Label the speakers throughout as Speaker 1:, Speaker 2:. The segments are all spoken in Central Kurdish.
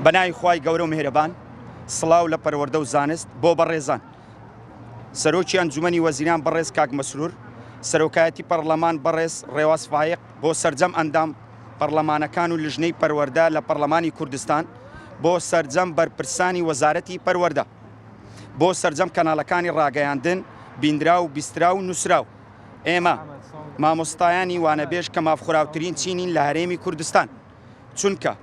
Speaker 1: بە ناوی خوای گەورە و میهرەبان سڵاو لە پەروەردە و زانست بۆ بەڕێزان سەرۆکی ئەنجومەنی وەزیران بەڕێز کاک مەسرور سەرۆکایەتی پەڕلەمان بەڕێز ڕێواز فایق بۆ سەرجەم ئەندام پەڕلەمانەکان و لژنەی پەروەردە لە پەڕلەمانی کوردستان بۆ سەرجەم بەرپرسانی وەزارەتی پەروەردە بۆ سەرجەم کەناڵەکانی ڕاگەیاندن بینراو بیستراو و نووسراو ئێمە مامۆستایانی وانەبێژ کە مافخوراوترین چینین لە هەرێمی کوردستان چونکە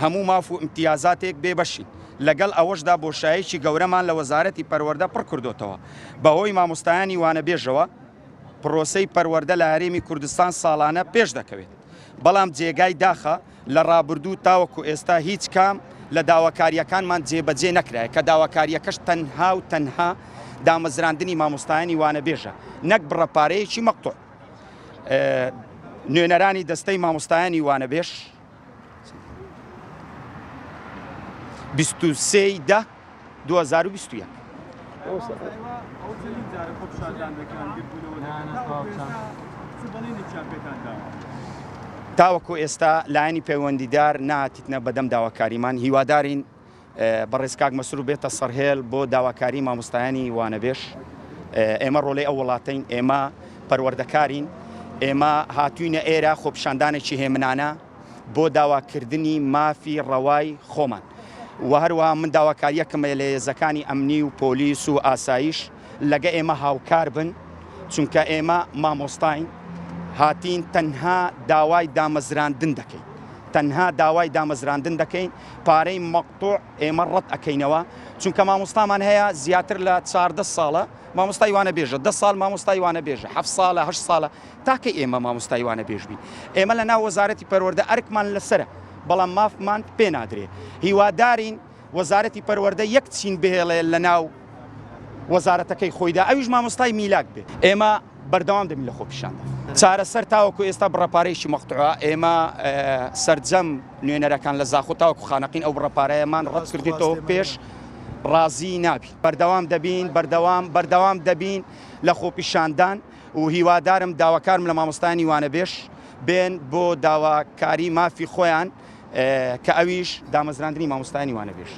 Speaker 1: هەموو ماف و ئیمتیازاتێک بێ بەشین، لەگەڵ ئەوەشدا بۆشایەکی گەورەمان لە وەزارەتی پەروەردە پڕ کردۆتەوە، بەهۆی مامۆستایانی وانەبێژەوە پرۆسەی پەروەردە لە هەرێمی کوردستان ساڵانە پێش دەکەوێت، بەڵام جێگای داخە لە ڕابردوو تاوەکو ئێستا هیچ کام لە داواکارییەکانمان جێبەجێ نەکرایە کە داواکارییەکەش تەنها و تەنها دامەزراندنی مامۆستایانی وانەبێژە نەک بڕە پارەیەکی مەقتوع. نوێنەرانی دەستەی مامۆستایانی وانەبێژ 23 دە 2021. تاوەکو ئێستا لایەنی پەیوەندیدار ناتیتنە بەدەم داواکاریمان هیوادارین بەڕێز کاک مەسرور بێتە سەرهێل بۆ داواکاری مامۆستایانی وانەبێژ ئێمە ڕۆلەی ئەو وڵاتەین ئێمە پەروەردەکارین ئێمە هاتوینە ئێرە خۆپیشاندانێکی هێمنانە بۆ داواکردنی مافی ڕەوای خۆمان و هەروەها من داواکاریەکەم لە هێزەکانی ئەمنی و پۆلیس و ئاسایش لەگە ئێمە هاوکار بن چونکە ئێمە مامۆستاین هاتین تەنها داوای دامەزراندن دەکەین تەنها داوای دامەزراندن دەکەین پارەی مەقتوع ئێمە ڕەت ئەکەینەوە چونکە مامۆستامان هەیە زیاتر لە 14 ساڵە مامۆستای وانە بێژە دە ساڵ مامۆستای وانە بێژە هەفت ساڵە هەشت ساڵە تاکە ئێمە مامۆستای وانە بێژ بین ئێمە لە ناو وەزارەتی پەروەردە ئەرکمان لەسەرە بەڵام مافمان پێ نادرێ هیوادارین وەزارەتی پەروەردە یەک چین بهێڵێ لە ناو وەزارەتەکەی خۆیدا ئەویش مامۆستای میلاک بێ ئێمە بەردەوام دەبین لە خۆپیشاندان. چارەسەر تاوەکو ئێستا بڕە پارەیەکی مەقتوعە، ئێمە سەرجەم نوێنەرەکان لە زاخۆ تاوەکو خانەقین ئەو بڕە پارەیەمان ڕەت کردێتەوە پێش ڕازی نابین. بەردەوام دەبین، بەردەوام بەردەوام دەبین لە خۆپیشاندان و هیوادارم داواکارم لە مامۆستایانی وانەبێژ بێن بۆ داواکاری مافی خۆیان کە ئەویش دامەزراندنی مامۆستایانی وانەبێژ.